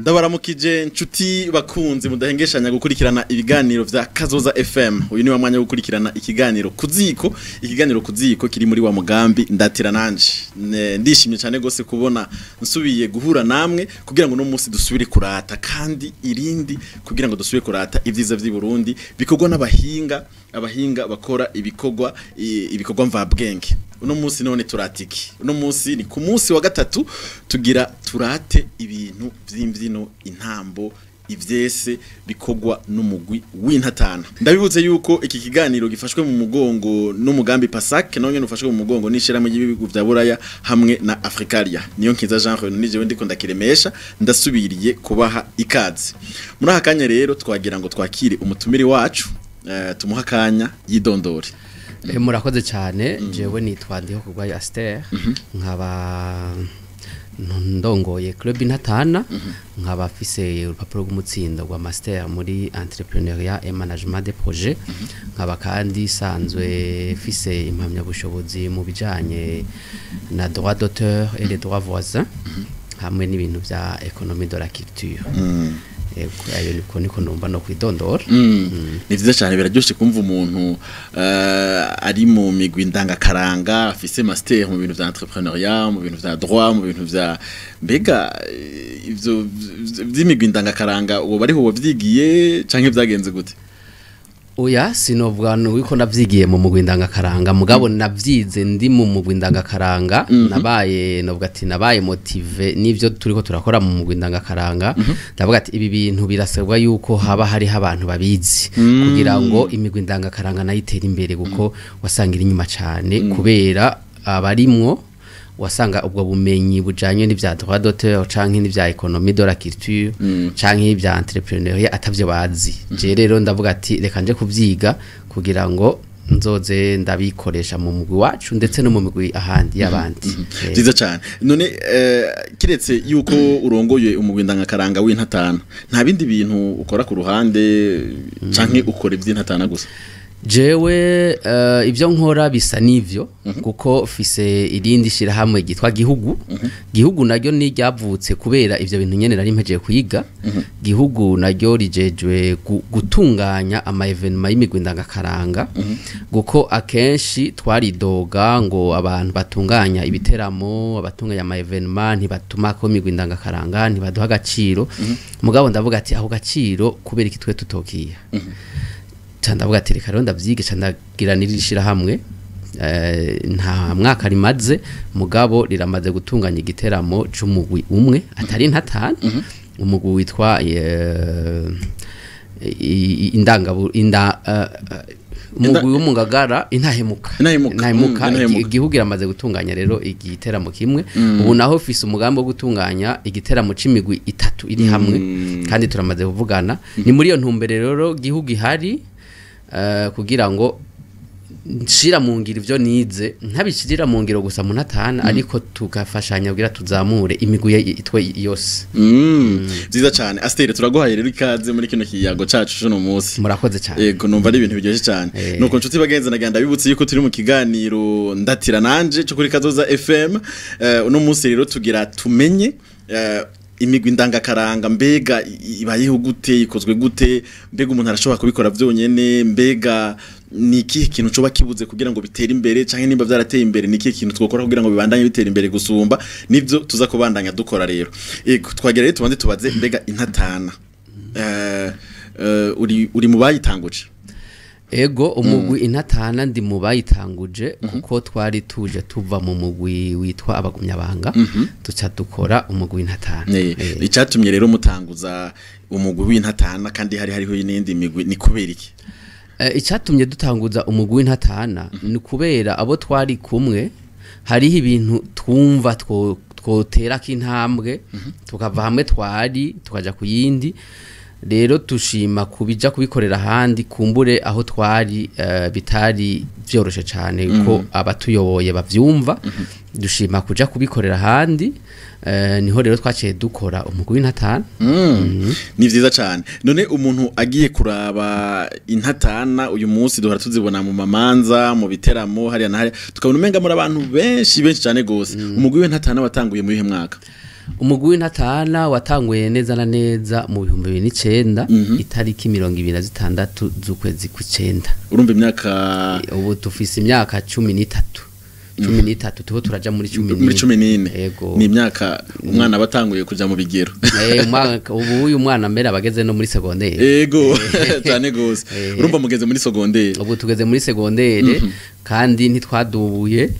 Ndabaramukije nshuti bakunzi mudahengeshanya gukurikirana ibiganiro vya Kazoza FM. Uyu ni wa mwanya wo gukurikirana ikiganiro kuziko, ikiganiro kuziko kiri muri wa mugambi ndatira nanje. Ndishimye cyane gose kubona nsubiye guhura namwe kugira ngo no munsi dusubire kurata kandi irindi kugira ngo dusubire kurata ivyiza vy'i Burundi bikorwa n'abahinga, abahinga bakora ibikorwa ibikorwa mvabwenge. Uno munsi none turatiki. Uno munsi ni ku munsi wa gatatu tugira turate ibintu vy'imvyino, intambo, ivyese bikorwa n'umugwi w'intatana. Ndabibutse yuko iki kiganiro gifashwe mu mugongo n'umugambi PASAC, naho nyene ufashwe mu mugongo n'ishirahamwe ry'ibihugu vya Buraya hamwe na Africaria. Niyo nkiza Jean René nije ndiko ndakiremesha, ndasubiriye kubaha ikaze. Muri aka kanya rero twagira ngo twakire umutumire wacu, tumuha akanya yidondore. Murakoze cyane. Jewe nitwa Ndihokubwayo Aster, nkaba ndongoye Club Intatana, nkaba afise urupapuro rw'umutsindo rwa master muri entrepreneuriat et management des projets, nkaba kandi sanzwe fise impamyabushobozi mu bijanye na droit d'auteur et les droits voisins, hamwe n'ibintu vya économie de la culture. Ego, ayo niko numva no kwidondora. Ni vyiza cyane, biraryoshe kumva umuntu ari mu migwi ndangakaranga, afise master mu bintu vya entrepreneuriat, mu bintu vya droit, mu bintu vya mbega ivyo vy'imigwi ndangakaranga uwo bariho wavyigiye canke vyagenze gute? Oya, sinovuga nuko navyigiye mu mugwi ndangakaranga, mugabo navyize ndi mu mugwi ndangakaranga. Nabaye novuga ati nabaye motivé n'ivyo turiko turakora mu mugwi ndangakaranga. Ndavuga ati ibi bintu birasabwa yuko haba hariho abantu babizi kugira ngo imigwi ndangakaranga nayo itere imbere, kuko wasanga iri inyuma cane kubera abarimwo wasanga ubwo bumenyi bujanye n'ivya droit d'auteur canke n'ivya économie de la culture canke n'ivya entrepreneuriat atavyo bazi. Je rero ndavuga ati reka nje kuvyiga kugira ngo nzoze ndabikoresha mu mugwi wacu ndetse no mu mugwi ahandi y'abandi. Vyiza cyane. None kiretse yuko urongoye umugwi ndangakaranga w'intatana, nta bindi bintu ukora ku ruhande canke ukora ivy'intatana gusa? Jewe ibyo nkora bisa n'ivyo, kuko fise irindi shirahamwe ryitwa Gihugu. Gihugu naryo ni ryavutse kubera ivyo bintu nyene nari mpejeje kuyiga. Gihugu naryo rijejwe gutunganya ama événements y'imigwi ndangakaranga, kuko akenshi twaridoga ngo abantu batunganya ibiteramo, abatunganya ama événements ntibatumako imigwi ndangakaranga, ntibaduha agaciro. Mugabo ndavuga ati aho gaciro kubera iki twe tutokiya? Ca ndavuga ati reka rero ndavyige, ca ndagira n'iri shirahamwe. Nta mwaka rimaze, mugabo riramaze gutunganya igiteramo c'umugwi umwe atari ntatana, umugwi witwa indangabu inda umugwi w'umungagara Intahemuka. Intahemuka. Intahemuka. Intahemuka. Igihugu iramaze gutunganya rero igiteramo kimwe. Ubu naho fise umugambi wo gutunganya igiteramo c'imigwi itatu iri hamwe, kandi turamaze kuvugana. Ni muri iyo ntumbero rero Gihugu ihari, kugira ngo nshira mu ngiro ivyo nize, ntabishirira mu ngiro gusa mu ntatana, ariko tugafashanya kugira tuzamure imigwi itwe yose. Vyiza cyane. Astere, turaguhaye rero ikaze muri kino kiyago cacu cuno munsi. Murakoze cyane. Yego, numva ari ibintu biryoshye cyane. Nuko nshuti bagenzi, nagenda bibutse yuko turi mu kiganiro ndatira nanje cyo kuri Kazoza FM. Uno munsi rero tugira tumenye imigwi ndangakaranga, mbega ibayeho gute, ikozwe gute, mbega umuntu arashobora kubikora vyonyene, mbega ni ikihe kintu coba kibuze kugira ngo bitere imbere, canke nimba vyarateye imbere ni ikihe kintu twokora kugira ngo bibandanye bitera imbere gusumba. Nivyo tuza kubandanya dukora rero. Yego, twagera rero tubanze tubaze mbega intatana uri mu bayitanguje? Ego, umugwi Intatana ndi mu bayitanguje, kuko twari tuje tuva mu mugwi witwa Abagumyabanga, duca dukora umugwi Intatana. Icatumye rero mutanguza umugwi w'intatana kandi hariho n'indi migwi ni kubera iki? Icatumye dutanguza umugwi w'Intatana ni kubera abo twari kumwe hariho ibintu twumva twoterako intambwe, tukava hamwe twari tukaja ku yindi. Rero tushima kubija kubikorera ahandi, kumbure aho twari bitari vyoroshe cane ko abatuyoboye bavyumva. Dushima kuja kubikorera ahandi, niho rero twaciye dukora umugwi w'Intatana. Ni vyiza cane. None umuntu agiye kuraba intatana uyu munsi, duhora tuzibona mu mamanza, mu biteramo, hariya na hariya, tukabona umenga muri abantu benshi benshi cane gose. Umugwi w'intatana watanguye mu yihe mwaka? Umugwi w'Intatana watanguye neza na neza mu 2009, itariki 26 z'ukwezi kw'icenda. Urumva imyaka Ubu tufise imyaka 13, 13, tuho turaja muri 14. Muri 14. Yego. Ni imyaka umwana batanguye kuja mu bigero. Ubu uyu mwana mbere abageze no muri secondaire. Ego, cyane gose. Urumva mugeze muri secondaire. Ubu tugeze muri secondaire, kandi ntitwadubuye.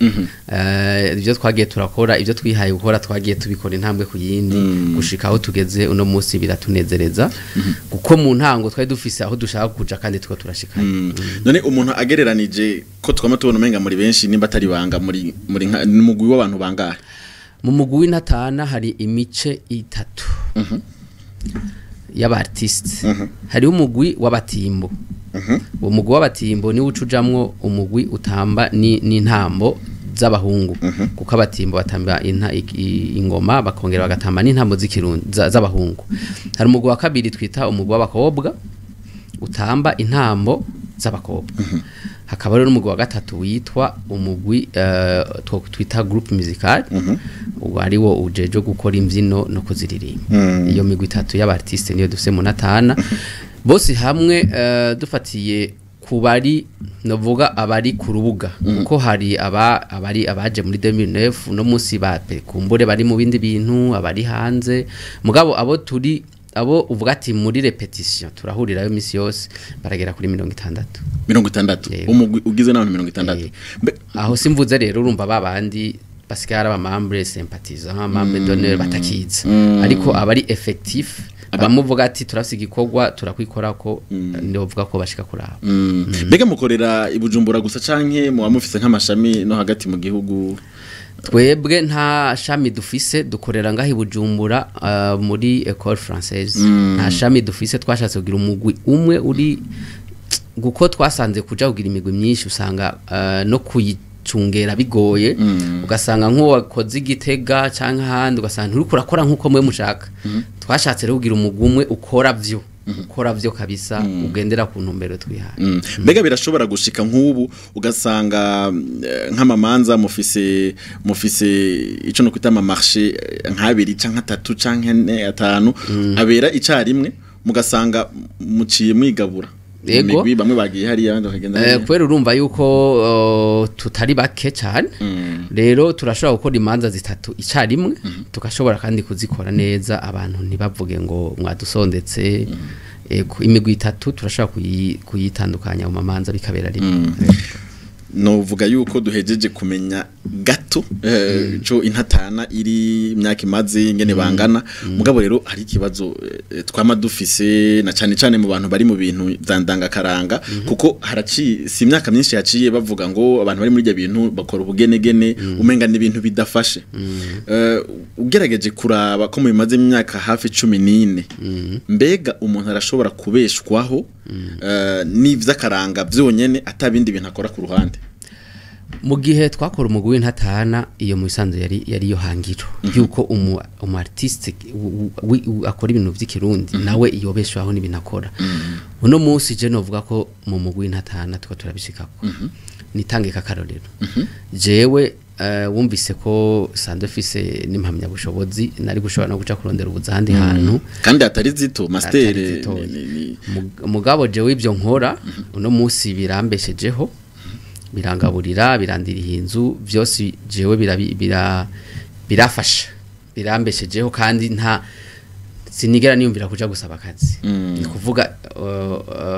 Ibyo twagiye turakora, ibyo twihaye gukora, twagiye tubikora intambwe ku yindi gushika aho tugeze uno munsi. Biratunezereza kuko mu ntango twari dufise aho dushaka kuja kandi tuko turashikanye. None umuntu agereranije, ko twama tubona umenga muri benshi, nimba atari banga, muri mugwi w'abantu bangahe? Mu mugwi w'Intatana hari imice itatu y'aba artiste. Hariho umugwi w'abatimbo. Uwo mugwi w'abatimbo niwo uca ujamwo umugwi utamba n'intambo z'abahungu, kuko abatimbo batamba ingoma, bakongera bagatamba n'intambo z'ikirundi z'abahungu. Hari umugwi wa kabiri twita umugwi w'abakobwa, utamba intambo z'abakobwa. Hakaba rero n'umugwi wa gatatu witwa umugwi twita groupe musical, uwo ari wo ujeje gukora imbyino no kuziririmba. Iyo migwi itatu y'aba artiste niyo dufise mu Ntatana bose hamwe. Dufatiye ku bari, novuga abari ku rubuga, kuko hari aba abari abaje muri 2009, no munsi ba kumbure bari mu bindi bintu, abari hanze. Mugabo abo turi, abo uvuga ati muri répétition turahurirayo misi yose, baragera kuri 60. 60? Yego. Umugwi ugizwe n'abantu 60? Aho simvuze rero, urumva babandi basigaye ari aba membre sympathisant, membre d'honneur batakiza, ariko abari effectif, bamuvuga ati turafise igikorwa turakwikora ko, ndovuga ko bashika kuraba. Mbega mukorera i Bujumbura gusa canke muba mufise nk'amashami no hagati mu gihugu? Twebwe nta shami dufise, dukorera ngaho i Bujumbura, muri École Française. Nta shami dufise, twashatse kugira umugwi umwe uri, guko twasanze kuja kugira imigwi myinshi usanga no kuyicungera bigoye, ugasanga nk'uwakoze igitega canke ahandi, ugasanga nturiko urakora nk'uko mwe mushaka. Twashatse rero kugira umugwi umwe ukora vyo kabisa, ugendera ku ntumbero twihaye. Mbega birashobora gushika nk'ubu ugasanga nk'amamanza mufise ico no kwita ama marché nk'abiri canke atatu canke ane, atanu, abera icarimwe, mugasanga muciye mwigabura mu migwi, bamwe bagiye hariya, abandi bakagenda hariya? Kubera urumva yuko tutari bake cyane, rero turashobora gukora imanza zitatu icarimwe, tugashobora kandi kuzikora neza, abantu ntibavuge ngo mwadusondetse. Ego, imigwi itatu turashobora kuyitandukanya mu mamanza bikabera rimwe. Novuga yuko duhejeje kumenya gato co Intatana iri, imyaka imaze, ingene bangana. Mugabo rero hari ikibazo twama dufise na cane cane mu bantu bari mu bintu vya ndangakaranga, kuko haraci si imyaka myinshi yaciye bavuga ngo abantu bari muri ibyo bintu bakora ubugenegene, umenga ni ibintu bidafashe. Ugerageje kuraba ko mubimaze imyaka hafi 14, mbega umuntu arashobora kubeshwaho n'ivy'akaranga vyonyene, atabindi bintu akora ku ruhande? Mu gihe twakora umugwi w'Intatana, iyo mu bisanzwe yari yo hangiro yuko umu artiste akora ibintu vy'ikirundi nawe yobeshwaho n'ibintu akora. Uno munsi je novuga ko mu mugwi w'Intatana tuko turabishikako. Nitange kakarorero, jewe wumvise ko sanzwe fise n'impamyabushobozi, nari gushobora no guca kurondera ubuza ahandi hantu. Kandi atari zito, master. Atari zito. Mugabo jewe ibyo nkora uno munsi birambeshejeho, birangaburira, birandiriha inzu, byose jewe birafasha, birambeshejeho, kandi nta sinigera niyumvira kuja gusaba akazi. Ni kuvuga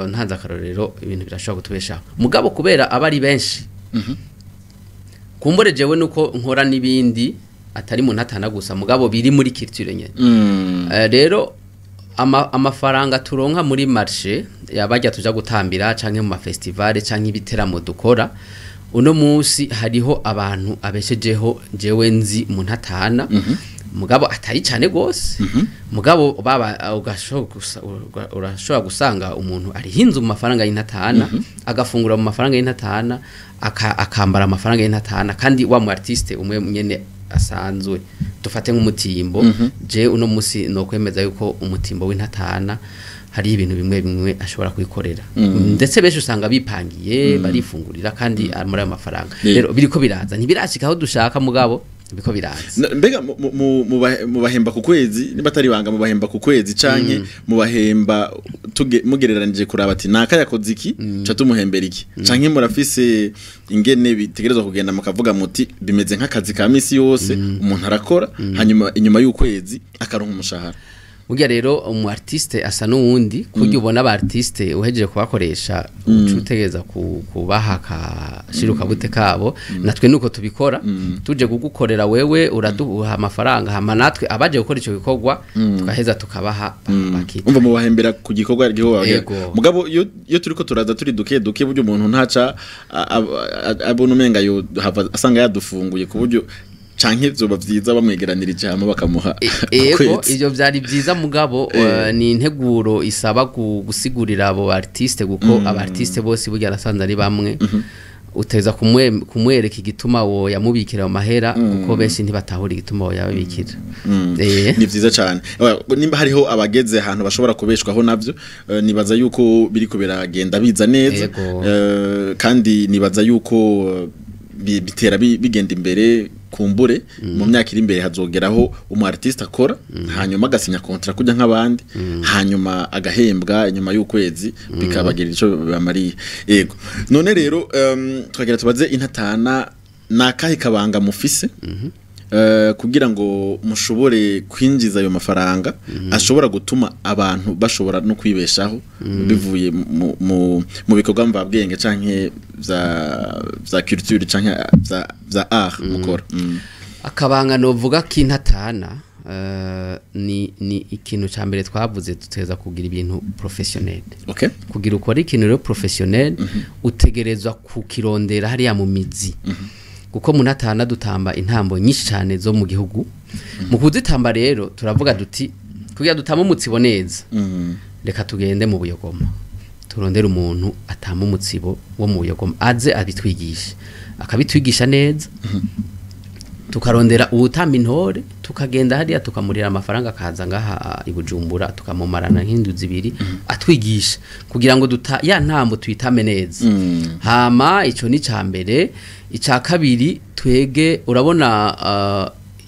ntanze akarorero, ibintu birashobora kutubeshaho. Mugabo kubera aba ari benshi, kumbure jewe nuko nkora n'ibindi atari mu Ntatana gusa, mugabo biri muri culture nyene. Rero amafaranga turonka muri marché yabajya tuja gutambira canke mu ma festival canke ibiteramo dukora, uno munsi hariho abantu abeshejeho jewe nzi mu Ntatana, mugabo atari cyane gose. Mugabo baba urashobora gusanga umuntu arihinze mu mafaranga y'Intatana, agafungura mu mafaranga y'Intatana, akambara amafaranga y'Intatana, kandi wa mu artiste umwe nyene asanzwe, dufate nk'umutimbo. Je uno musi no kwemeza yuko umutimbo w'Intatana hari ibintu bimwe bimwe ashobora kwikorera, ndetse benshi usanga bipangiye, barifungurira kandi ari muri ayo mafaranga. Rero biriko biraza, ntibirashika aho dushaka, mugabo Biko biraza. Mbega mubahemba ku kwezi, niba atari banga, mubahemba ku kwezi canke mubahemba mugereranije kuraba ati naka yakoze iki, ca tumuhembera iki, canke murafise ingene bitegerezwa kugenda, mukavuga muti bimeze nk'akazi ka misi yose, umuntu arakora hanyuma inyuma y'ukwezi akaronka umushahara? Burya rero umu artiste asa n'uwundi, kurya ubona aba artiste uhejeje kubakoresha uca utegereza kubaha akashiruka bute kabo, natwe nuko tubikora. Tuje kugukorera wewe uraduha amafaranga, hama natwe abaje gukora ico gikorwa tugaheza tukabaha bakita. Umva, mubahembera ku gikorwa gikorwa. Yego. Mugabo iyo turiko turaza turi duke duke, buryo umuntu ntaca abona umenga yo hava asanga yadufunguye, ku buryo canke vyoba vyiza bamwegeranirije hama bakamuha Ego. kwezi? Ivyo vyari vyiza, mugabo ni integuro isaba gusigurira abo artiste, kuko aba artiste bose burya arasanze ari bamwe. Uteza kumwereka igituma wo yamubikira mu mahera, kuko benshi ntibatahura igituma wo yababikira. Ni vyiza cane. Oya, nimba hariho abageze ahantu bashobora kubeshwaho navyo, nibaza yuko biriko biragenda biza neza. Yego. Kandi nibaza yuko bitera bigenda imbere. Kumbure mu myaka iri imbere hazogeraho umu artiste akora hanyuma agasinya contrat kujya nk'abandi, hanyuma agahembwa inyuma y'ukwezi, bikabagirira ico bibamariye. Yego, none rero twagira tubaze Intatana, nakahe kabanga mufise kugira ngo mushobore kwinjiza ayo mafaranga ashobora gutuma abantu bashobora no kwibeshaho bivuye mu bikorwa mvabwenge canke vya culture canke vya art mukora? Akabanga novuga k'Intatana ni ikintu ca mbere twavuze, tuteza kugira ibintu professionnel. Kugira ukora ikintu rero professionnel, utegerezwa kukirondera hariya mu mizi, kuko mu Ntatana dutamba intambo nyinshi cyane zo mu gihugu. Mu kuzitamba rero turavuga duti kugira dutamba umutsibo neza, reka tugende mu Buyogoma turondere umuntu atamba umutsibo wo mu Buyogoma aze abitwigishe, akabitwigisha neza. Tukarondera uwutamba intore, tukagenda hariya tukamurira amafaranga, akaza ngaha i Bujumbura, tukamumarana nk'indu 2 atwigisha, kugira ngo duta ya ntambo tuyitame neza. Hama ico ni ca mbere. Ica kabiri, twege urabona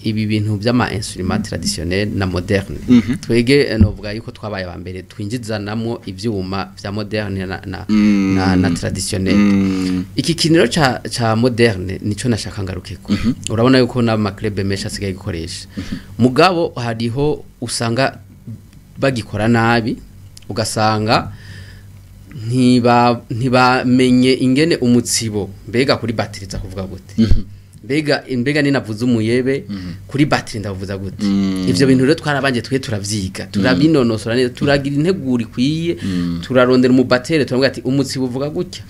ibi bintu vy'ama instrument traditionnel na moderne, twege novuga yuko twabaye aba mbere twinjizanamwo ivyuma vya moderne na traditionnel. Iki kintu rero ca moderne nico nashaka ngarukeko. Urabona yuko n'ama club menshi asigaye gukoresha, mugabo hariho usanga bagikora nabi, ugasanga ntibamenye ingene umutsibo mbega kuri batterie za kuvuga gute, mbega ninavuze umuyebe kuri batterie ndavuza gute. Ivyo bintu rero twarabanje twe turavyiga, turabinonosora neza, turagira integuro ikwiye, turarondera umubatteur, turamubwira ati umutsibo uvuga gutya,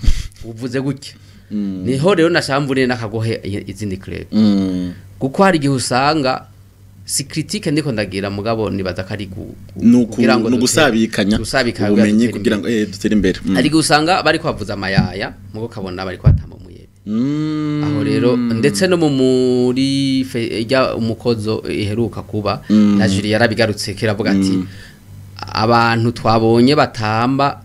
uvuze gutya. Niho rero nashamvure n'akagohe izindi club, kuko hari igihe usanga, si critique ndiko ndagira, mugabo nibaza ko ari kugira ngo nugusabikanya gusabikanya ubumenyi dutere kugira ngo dutere imbere. Hari igihe usanga bariko bavuza amayaya, mugo kabona bariko batamba umuyebe. Aho rero ndetse no muri ijya umukozo iheruka kuba, na jury yarabigarutse kiravuga ati abantu twabonye batamba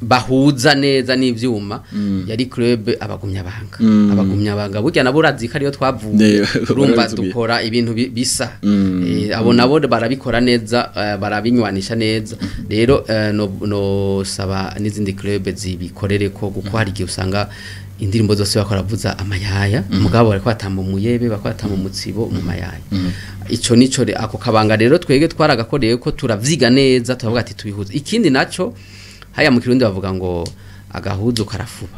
bahuza neza n'ivyuma yari club Abagumyabanga. Abagumyabanga burya nabo urazi ko ariyo twavuye. Urumva, barabitubwiye. Dukora ibintu bisa. Abo nabo barabikora neza, barabinywanisha neza. Rero no saba n'izindi club zibikorere ko, kuko hari igihe usanga indirimbo zose bakora bavuza amayaya, mugabo bariko batamba umuyebe, bariko batamba umutsibo mu mayaya. Ico nico ako kabanga rero twege twaragakoreye ko turavyiga neza, turavuga ati tubihuze. Ikindi naco, haya mu Kirundi bavuga ngo agahuzu karafuba,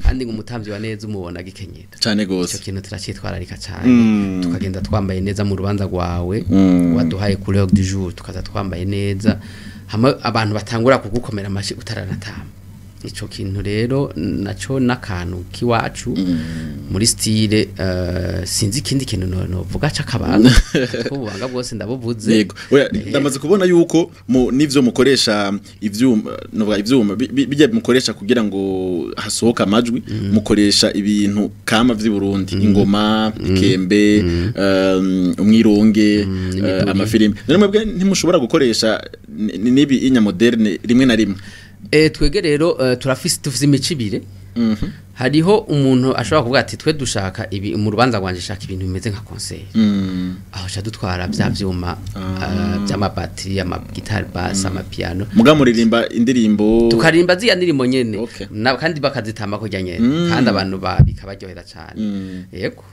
kandi ngo umutamvyi wa neza umubona agikenyera. Cane Ico gose. kintu turacitwararika cyane, tukagenda twambaye neza mu rubanza rwawe waduhaye couleur du jour, tukaza twambaye neza, hama abantu batangura kugukomera amashi utaranatamba. Ico kintu rero naco n'akantu kiwacu muri style. Sinzi ikindi kintu no vuga c'akabanga, kuko ububanga bwose ndabuvuze. Yego. Oya, ndamaze kubona yuko mu nivyo mukoresha ivyuma, novuga ivyuma bijya mukoresha kugira ngo hasohoka amajwi, mukoresha ibintu kama vy'i Burundi, ingoma, ikembe, umwironge, n'imiduri. Amafirimbi. None mwebwe ntimushobora gukoresha nibi inya moderne rimwe na rimwe? Twege rero turafise, tufise imico ibiri. Hariho umuntu ashobora kuvuga ati twe dushaka ibi mu rubanza rwanje, shaka ibintu bimeze nka concert, aho cha dutwara bya vyuma by'amabatiri, amagitari bass, amapiano. Muga muririmba indirimbo? Tukaririmba ziya ndirimbo nyene, na kandi bakazitamba kurya nyene, kandi abantu bikabaryohera cyane. Yego.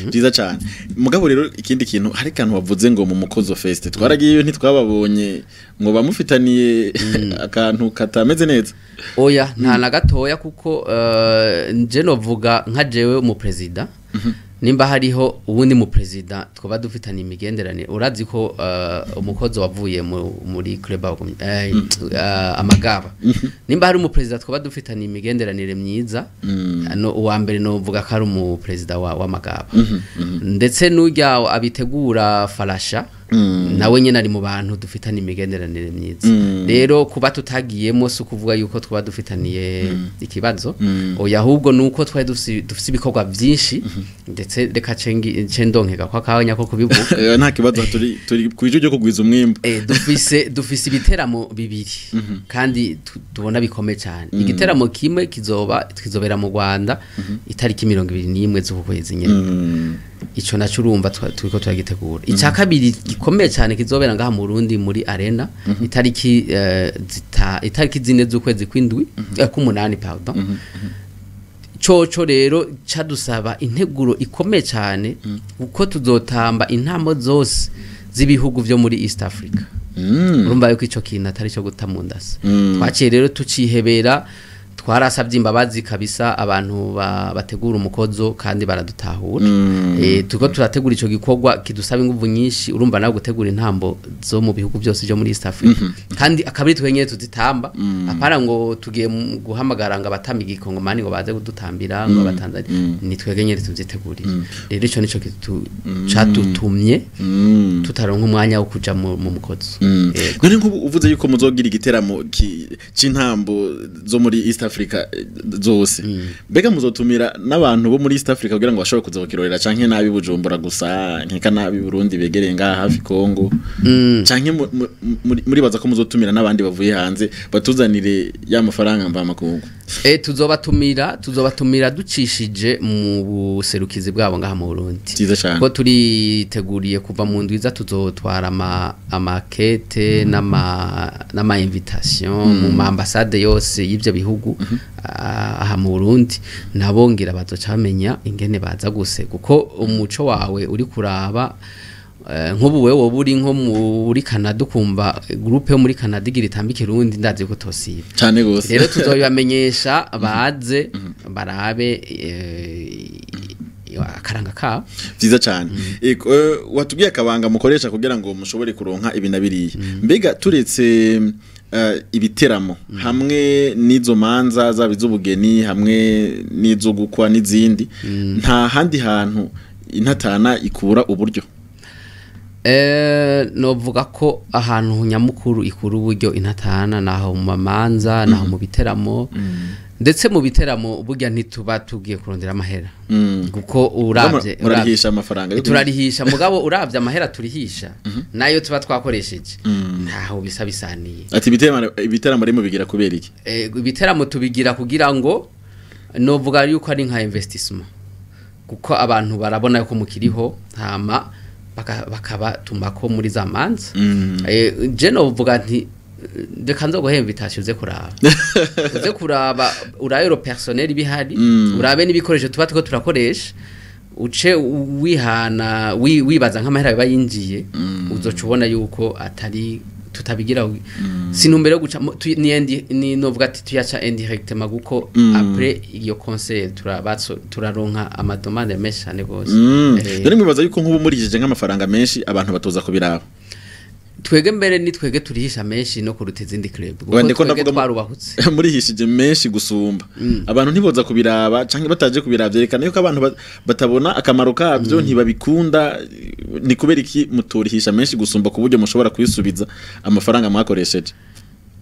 Byiza cyane. Mugabo rero ikindi kintu, hari kantu wavuze ngo mu Mukozo Fest twaragiyeyo ntitwababonye, ngo bamufitaniye akantu katameze neza? Oya, nta na gatoya, kuko nje novuga nka jewe umu president, nimba hariho uwundi mu president twaba dufitanye imigenderanire, urazi ko umukozo wavuye muri club Amagaba, nimba hari umu president twaba dufitanye imigenderanire myiza, no uwa mbere novuga ko ari umu president w'Amagaba, ndetse n'urya abitegura Farasha, nawe nyene ari mu bantu dufitanye imigenderanire myiza. Rero kuba tutagiyemo si ukuvuga yuko twaba dufitaniye ikibazo, oya, ahubwo nuko twari dufise ibikorwa byinshi, ndetse reka nce ndonkeka kwa kanya ko kubivuga. Nta kibazo, turi ku ijwi ryo kugwiza umwimbu. Dufise ibiteramo bibiri kandi tubona bikomeye cyane. Igiteramo kimwe kizobera mu Rwanda itariki 21 z'uku kwezi nyene. Ico naco urumva turiko turagitegura. Icya kabiri gikomeye cyane kizobera ngaha mu Burundi muri Arena itariki itariki 4 z'ukwezi kw'indwi, k'umunani, pardon. Coco rero cadusaba integuro ikomeye cyane, kuko tuzotamba intamo zose z'ibihugu vyo muri East Africa. Urumva yuko ico kintu atari cyo guta mu ndasa. Twaciye rero tucihebera, twarasabye imbabazi kabisa abantu bategura umukozo kandi baradutahura. Turiko turategura ico gikorwa kidusaba inguvu nyinshi. Urumva nawe gutegura intambo zo mu bihugu byose byo muri East Africa, kandi akabiri twenyene tuzitamba, apara ngo tugiye guhamagara ngo abatamba igikongomani ngo baze kudutambira, ngo abatanzania, ni twebwe nyene tuvyiteguriye. Rero ico nico catutumye tutaronka umwanya wo kuja mu mukozo. None nk'ubu uvuze yuko muzogira igiteramo c'intambo zo muri East Africa zose, mbega muzotumira n'abantu bo muri East Africa kugira ngo bashobore kuza kukirorera, canke nabi Bujumbura gusa, nkeka nabi Burundi begereye ngaha hafi Kongo, canke muribaza ko muzotumira n'abandi bavuye hanze batuzanire ya mafaranga mva makungu? Tuzobatumira ducishije mu buserukizi bwabo ngaha mu Burundi. Byiza cane. Ko turiteguriye kuva mu ndwiza tuzotwara amakete n'ama invitation mu ma ambassade yose y'ivyo bihugu aha mu Burundi, nabo ngira bazoca bamenya ingene baza guse, kuko umuco wawe uri kuraba nk'ubu wewe woba uri nko muri Canada, ukumva groupe yo muri Canada igira itamba ikirundi, ndazi ko tosiba. Cane gose. Rero tuzobibamenyesha baze barabe akaranga kabo. Vyiza cane. Ego, watubwiye akabanga mukoresha kugira ngo mushobore kuronka ibi na biriya. Mbega turetse ibiteramo hamwe n'izo manza zaba iz'ubugeni hamwe n'izo gukwa n'izindi, nta handi hantu Intatana ikura uburyo? Novuga ko ahantu nyamukuru ikura uburyo Intatana naho mu mamanza, naho mu biteramo, ndetse mu biteramo burya ntituba tugiye kurondera amahera, kuko uravye Murarihisha amafaranga yo turarihisha, mugabo uravye amahera turihisha nayo tuba twakoresheje ntaho bisa bisaniye. Ati ibiteramo rero mubigira kubera iki? Ibiteramo tubigira kugira ngo, novuga yuko ari nka investissement, kuko abantu barabona yuko mukiriho, hama bakabatuma ko muri za manza. Je novuga nti reka nzoguhe invitation uze kuraba urabe le personnel bihari, urabe n'ibikoresho tuba turiko turakoresha, uce wihana wibaza nk'amahera biba yinjiye, uzoca ubona yuko atari tutabigira sintumbero yo guca ni novuga ati tuyaca indirectement, kuko après iyo concert turabatso turaronka amadomande menshi cyane gose. None mwibaza yuko nk'ubu murishije nk'amafaranga menshi abantu batoza kubiraba? Twege mbere ni twege turihisha menshi no kuruta izindi club, kuko Oya, ndiko twege ndavuga twarubahutse. Murihishije menshi gusumba, abantu ntiboza kubiraba canke bataje kubiraba, vyerekana yuko abantu batabona akamaro kabyo, ntibabikunda. Ni kubera iki muturihisha menshi gusumba ku buryo mushobora kuyisubiza amafaranga mwakoresheje?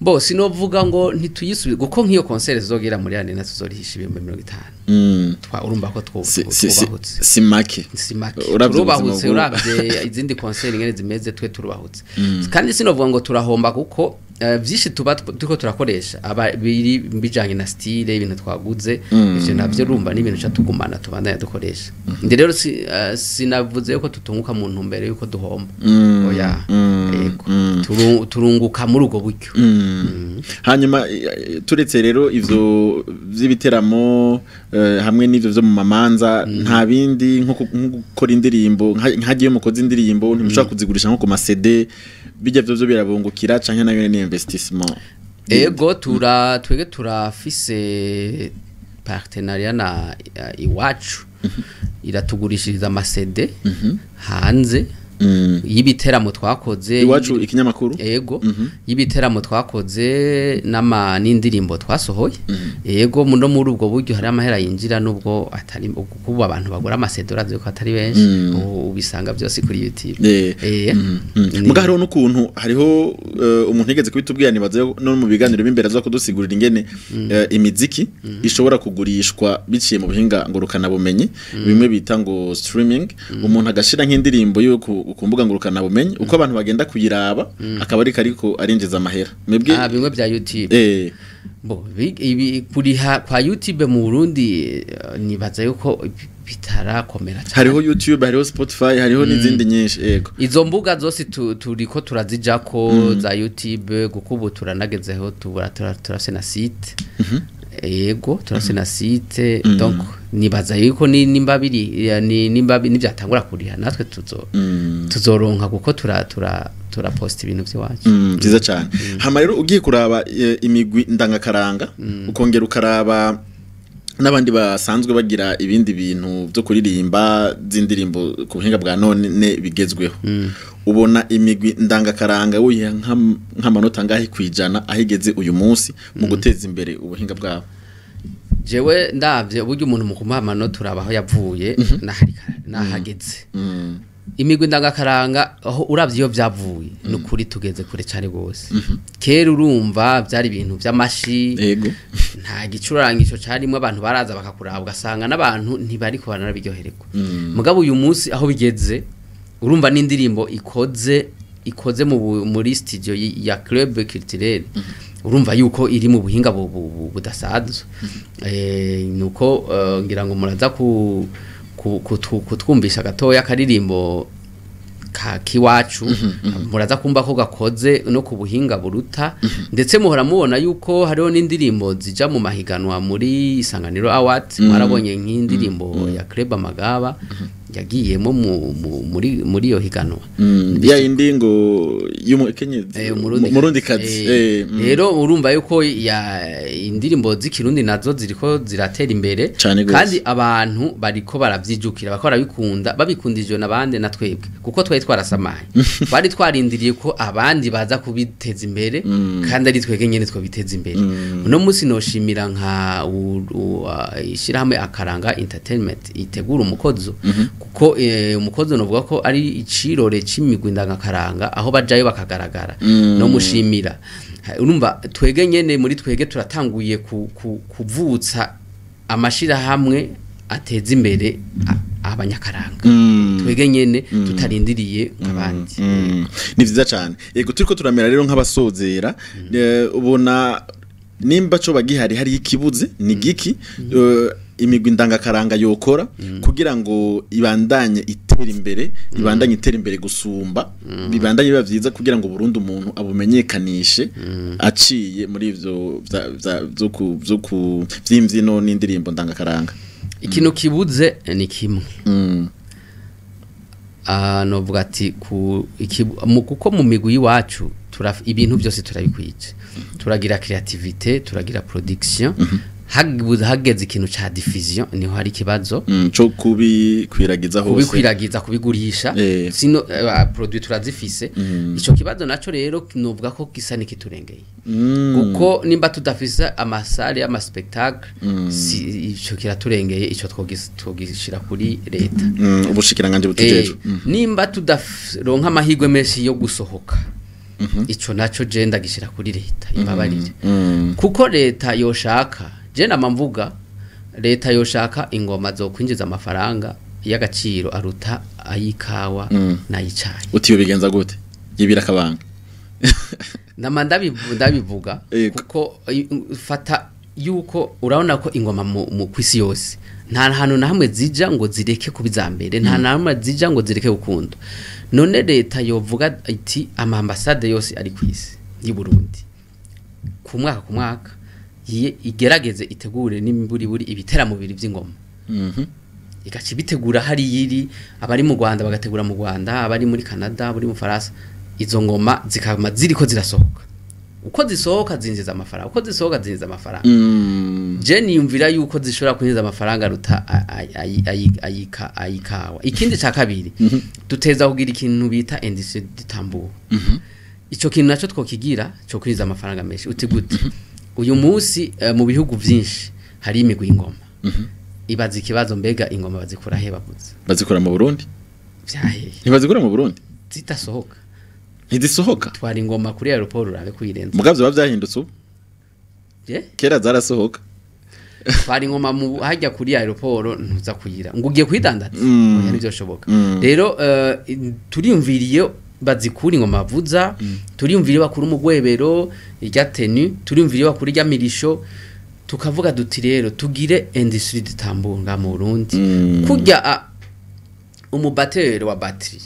Bo sinovuga ngo ntituyisubize, kuko nk'iyo concert zizogira muri ane natuzorihisha 50,000. Twa urumva ko twubahutse. Si make. Si make. Uravye ubuzima Turubahutse. bw'ubu. Uravye izindi concert ingene zimeze, twe turubahutse, kandi sinovuga ngo turahomba kuko Vyinshi tuba turiko turakoresha aba biri bijanye na style, ibintu twaguze, ivyo navyo urumva ni ibintu tugumana, tubandanya dukoresha. Ndi rero sinavuze yuko tutunguka mu ntumbero yuko duhomba, oya. Yego, turunguka muri ubwo buryo. Hanyuma turetse rero ivyo vy'ibiteramo hamwe n'ivyo vyo mu mamanza, nta bindi nko gukora indirimbo, nkagiye mukoze indirimbo ntimushobora kuzigurisha nko ku ma CD, bijya vyo birabungukira canke nayo ni investissement? Ego, twege turafise partenariat na Iwacu, iratugurishiriza ama CD hanze y'ibiteramo twakoze. Iwacu ikinyamakuru? Ego, y'ibiteramo twakoze n'ama n'indirimbo twasohoye. Ego, no muri ubwo buryo hari amahera yinjira, nubwo atari kuko abantu bagura ama CD urazi ko atari benshi, ubu ubisanga byose kuri YouTube. Muga hariho n'ukuntu hariho umuntu yigeze kubitubwira, nibaza no mu biganiro b'imbere aza kudusigurira ingene imiziki ishobora kugurishwa biciye mu buhinga ngurukana bumenyi, bimwe bita ngo streaming. Umuntu agashira nk'indirimbo yo ku mbuga ngurukana bumenyi, uko abantu bagenda kuyiraba akaba ariko arinjiza amahera. Mwebwe? Ah, bimwe bya YouTube. Bo ibi kuriha kwa YouTube mu Burundi, nibaza yuko bitarakomera cyane. Hariho YouTube, hariho Spotify, hariho n'izindi nyinshi, yego. Izo mbuga zose turiko turazijako za YouTube, kuko ubu turanagezeho, tubura turafise na site. Yego, turafise na site. Donc nibaza yuko nimba biri nimba nibyatangura kuriha, natwe tuzoronka, kuko tura post ibintu by'iwacu. Byiza cyane. Hama rero ugiye kuraba imigwi ndangakaranga, ukongera ukaraba n'abandi basanzwe bagira ibindi bintu byo kuririmba z'indirimbo ku buhinga bwa none bigezweho, ubona imigwi ndangakaranga wiha nk'amanota angahe kwijana aho igeze uyu munsi mu guteza imbere ubuhinga bwabo? Jewe ndavye uburyo umuntu mu kumuha amanota uraba aho yavuye nahageze. Imigwi ndangakaranga, aho uravye iyo vyavuye, ni ukuri tugeze kure cyane gose. Kera urumva byari ibintu vy'amashi, nta gicurangisho carimo, abantu baraza bakakuraba, ugasanga n'abantu ntibariko baranabiryohererwa. Mugabo uyu munsi aho bigeze, urumva n'indirimbo ikoze muri studio ya Club Culturel, urumva yuko iri mu buhinga budasanzwe. Nuko ngira ngo muraza kutwumvisha gatoya akaririmbo ka kiwacu, muraza kumva ko gakoze no ku buhinga buruta. Ndetse muhora mubona yuko hariho n'indirimbo zija mu mahiganwa muri Isanganiro Awards. Mwarabonye nk'indirimbo ya Club Amagaba yagiyemo muri iyo higanwa. Ya yindi ngo y'umukenyezi, Umurundi. Murundi kazi. Rero urumva yuko ya indirimbo z'ikirundi nazo ziriko ziratera imbere. Cane gose. Kandi abantu bariko baravyijukira, bakora barabikunda, babikundije n'abandi na twebwe, kuko twari twarasamaye, twari twarindiriye ko abandi baza kubiteza imbere kandi ari twebwe nyene twabiteza imbere. Uno munsi noshimira nka ishirahamwe Akaranga Entertainment itegura umukozo, kuko umukozo novuga ko ari icirore c'imigwi ndangakaranga, aho bajayo bakagaragara. No mushimira. Urumva twege nyene muri twege turatanguye kuvutsa amashirahamwe ateza imbere abanyakaranga, twege nyene tutarindiriye nk'abandi. Ni vyiza cyane. Yego, turiko turamera rero nk'abasozera. Ubona nimba co bagihari hari ikibuze ni giki imigwi ndangakaranga yokora kugira ngo ibandanye itera imbere, ibandanye itera imbere gusumba, bibandanye biba vyiza, kugira ngo Burundi umuntu abumenyekanishe aciye muri ivyo vyo ku vy'imvyino n'indirimbo ndangakaranga? Ikintu kibuze ni kimwe. Ah, novuga ati kuko mu migwi y'iwacu ibintu byose turabikwije, turagira creativité, turagira production. Hageze ikintu ca diffusion niho hari ikibazo. Co kubikwiragiza hose. Kubikwiragiza, kubigurisha. Sino produit turazifise. Ico kibazo naco rero novuga ko gisa n'ikiturengeye, kuko nimba tudafise ama salles y'ama spectacle, si ico kiraturengeye, ico twogishira kuri leta. Ubushikiranganje butujejwe. Nimba tudaronka amahirwe menshi yo gusohoka, ico naco je ndagishira kuri leta, imbabarire, kuko leta yoshaka, je nama mvuga, leta yoshaka ingoma zo kwinjiza amafaranga y'agaciro aruta ayikawa n'ayicayi. Uti yo bigenza gute? Yibira akabanga. Nama ndabivuga kuko fata yuko urabona ko ingoma mu kwisi yose nta hantu na hamwe zija ngo zireke kubiza mbere, nta na hamwe zija ngo zireke gukunda. None leta yovuga iti ama ambassade yose ari kwisi y'u Burundi ku mwaka igerageze itegure n'imburiburi ibiteramo bibiri by'ingoma. Igaca bitegura hari yiri abari mu Rwanda bagategura mu Rwanda, abari muri Canada, abari mu Faransa, izo ngoma zikama ziriko zirasohoka. Uko zisohoka zinjiza amafaranga, uko zisohoka zinjiza amafaranga. Je niyumvira yuko zishobora kwinjiza amafaranga ruta ayikawa. Ikindi ca kabiri, duteza kugira ikintu bita industrie du tambour. Ico kintu naco twokigira cyo kwinjiza amafaranga menshi. Uti gute? Uyu munsi mu bihugu vyinshi hari imigwi y'ingoma. Ibaza ikibazo, mbega ingoma bazikura he bavuze? Bazikura mu Burundi? Vyahehe. Ntibazikura mu Burundi? Zitasohoka. Ntizisohoka? Twari ingoma kuri aeroport urabe kuyirenza. Mugavyo bavyahindutse ubu? Je? Kera zarasohoka. Twari ingoma mu hajya kuri aeroport ntuza kuyira. Ngo ugiye kuyidandaza? Oya, ntivyoshoboka. Rero turiyumviriye bazikura ingoma bavuza, turiyumviriye bakura umugwebero, irya tenue, turiyumviriye bakura irya mirisho. Tukavuga duti rero tugire industrie du tambour nga mu Burundi. Kurya umubateri wa batterie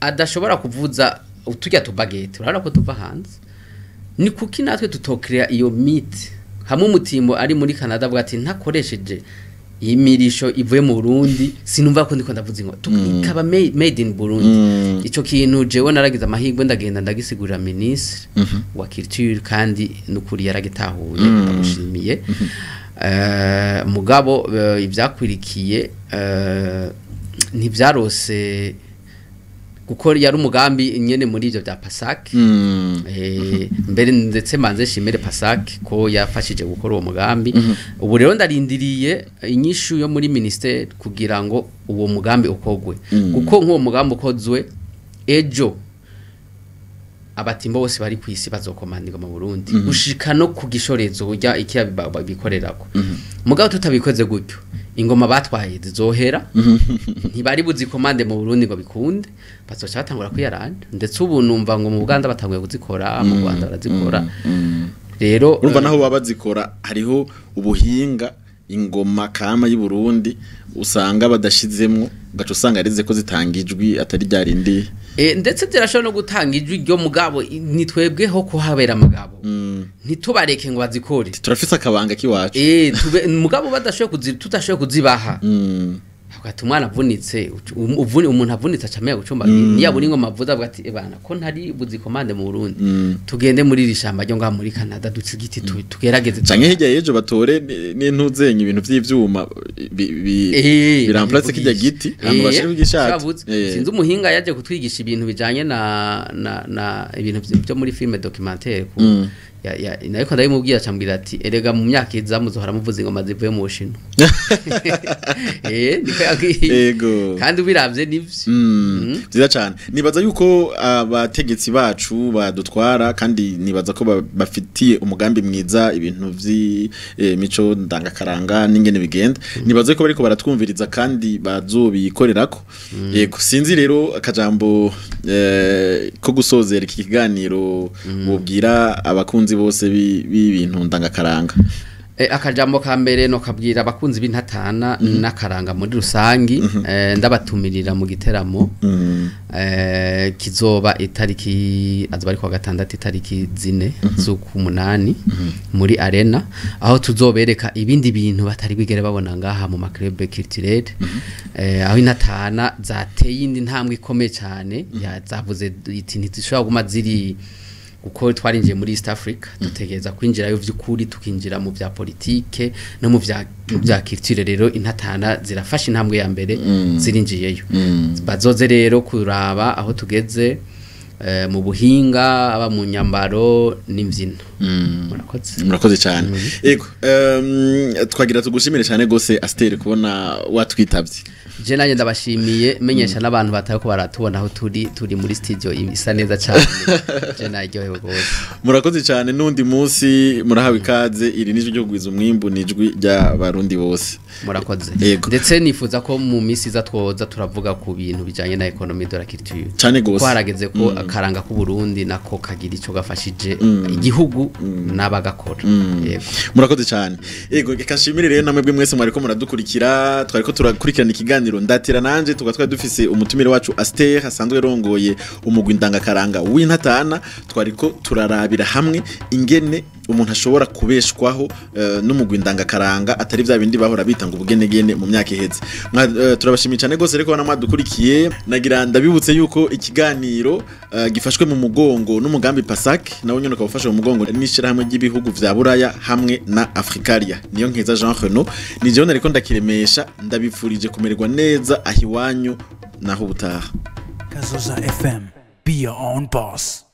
adashobora kuvuza utujya tubagete, urabona ko tuva hanze. Ni kuki natwe tutokrea iyo meat hamwe umutimbo ari muri Canada avuga ati ntakoresheje imirisho ivuye mu Burundi sinumva ko ndiko ndavuza ingoma, ikaba made in Burundi. Ico kintu jewe naragize amahirwe ndagenda ndagisigurira ministre wa culture, kandi nukuri yaragitahuye, ndamushimiye. Mugabo ibyakwirikiye ntibyarose kuko yari umugambi nyene muri ivyo bya Pasak. Mbere ndetse manze shimere Pasak ko yafashije gukora uwo mugambi. Ubu rero ndarindiriye inyishu yo muri ministere kugira ngo uwo mugambi ukogwe, kuko nk'uwo mugambi ukozwe ejo abatimbo bose bari kwisi bazokomandika mu Burundi gushika no kugishorezo burya ikiya bikorerako. Mugabo tutabikoze gutyo ingoma batwaye zizohera, ntibari buzikomande mu Burundi ngo bikunde, bazoca batangura kwiyaranja. Ndetse ubu numva ngo mu Buganda batanguye kuzikora, mu Rwanda barazikora. Rero urumva naho baba bazikora hariho ubuhinga ingoma kama y'u Burundi usanga badashizemwo, gaco usanga arize ko zitanga ijwi atari ryarindi. Ndetse zirashobora no gutanga ijwi ryo mugabo ni twebweho kuhabera mugabo. Ntitubareke ngo bazikore. Turafise akabanga kiwacu. Mugabo badashoboye tudashoboye kuzibaha. Hagati umwana avunitse, umuntu avunitse acameye gucumba, niyabura ingoma avuza avuga ati ebana ko ntari buzikomande mu Burundi. Tugende muri iri shamba ryo ngaha muri Canada duce igiti tugerageze. Canke hirya y'ejo batore n'intuzenye ibintu vy'ivyuma biramplace kijya giti hama bashire igishato. Sinzi umuhinga yaje kutwigisha ibintu bijanye na ibintu byo muri film documentaire ku ya nariko ndabimubwira acambwira ati erega mu myaka iza muzohora muvuza ingoma zivuye mu Bushinwa. Niko yabwiye. Yego. Kandi ubiravye nivyo. Vyiza cyane. Nibaza yuko abategetsi bacu badutwara kandi nibaza ko bafitiye umugambi mwiza ibintu vy'imico ndangakaranga n'ingene bigenda. Nibaza ko bariko baratwumviriza kandi bazobikorerako. Yego, sinzi rero akajambo ko gusozera iki kiganiro bubwira abakunzi bose b'ibintu ndangakaranga. Akajambo ka mbere no kabwira abakunzi b'intatana n'akaranga muri rusangi, ndabatumirira mu giteramo kizoba itariki azoba ari kuwa gatandatu itariki 4 z'ukumunani muri arena, aho tuzobereka ibindi bintu batari bigere babona ngaha mu maclub culturel, aho intatana zateye indi ntambwe ikomeye cyane, zavuze iti ntizishobora guma ziri kuko twarinjiye muri East Africa, dutegereza kwinjirayo vy'ukuri, tukinjira mu vya politike no mu vya culture. Rero intatana zirafasha intambwe ya mbere, zirinjiyeyo. Bazoze rero kuraba aho tugeze mu buhinga, aba mu nyambaro n'imbyino. Murakoze. Murakoze cyane. Yego, twagira tugushimire cyane gose Aster kubona watwitabye. Je nanye ndabashimiye, menyesha n'abantu batari ko baratubona aho turi muri studio isa neza cyane. Je naryohewe gose. Murakoze cyane, n'undi munsi murahawe ikaze. Iri nijwi ryo kugwiza umwimbu, nijwi rya Barundi bose. Murakoze. Yego. Ndetse nifuza ko mu minsi iza twoza turavuga ku bintu bijanye na économie de la culture, Cane gose. ko harageze ko akaranga k'u Burundi nako kagira ico gafashije igihugu n'abagakora. Yego. Murakoze cyane. Yego, reka nshimire rero namwe bwe mwese mwariko muradukurikira. Twariko turakurikirana ikiganiro Ndatira Nanje, tukaba twari dufise umutumire wacu Aster, asanzwe rongoye umugwi ndangakaranga w'Intatana. Twariko turarabira hamwe ingene umuntu ashobora kubeshwaho n'umugwi ndangakaranga, atari vya bindi bahora bita ngo ubugenegene mu myaka iheze. Turabashimiye cyane gose reko bana mwadukurikiye. Nagira ndabibutse yuko ikiganiro gifashwe mu mugongo n'umugambi PASAC, nawe nyene ukaba ufashwe mu mugongo n'ishirahamwe ry'ibihugu vya Buraya hamwe na Africaria. Niyo nkeza Jean Renaud ni jewe nariko ndakiremesha. Ndabipfurije kumererwa neza aho iwanyu, naho ubutaha. Kazoza FM. Be your own boss.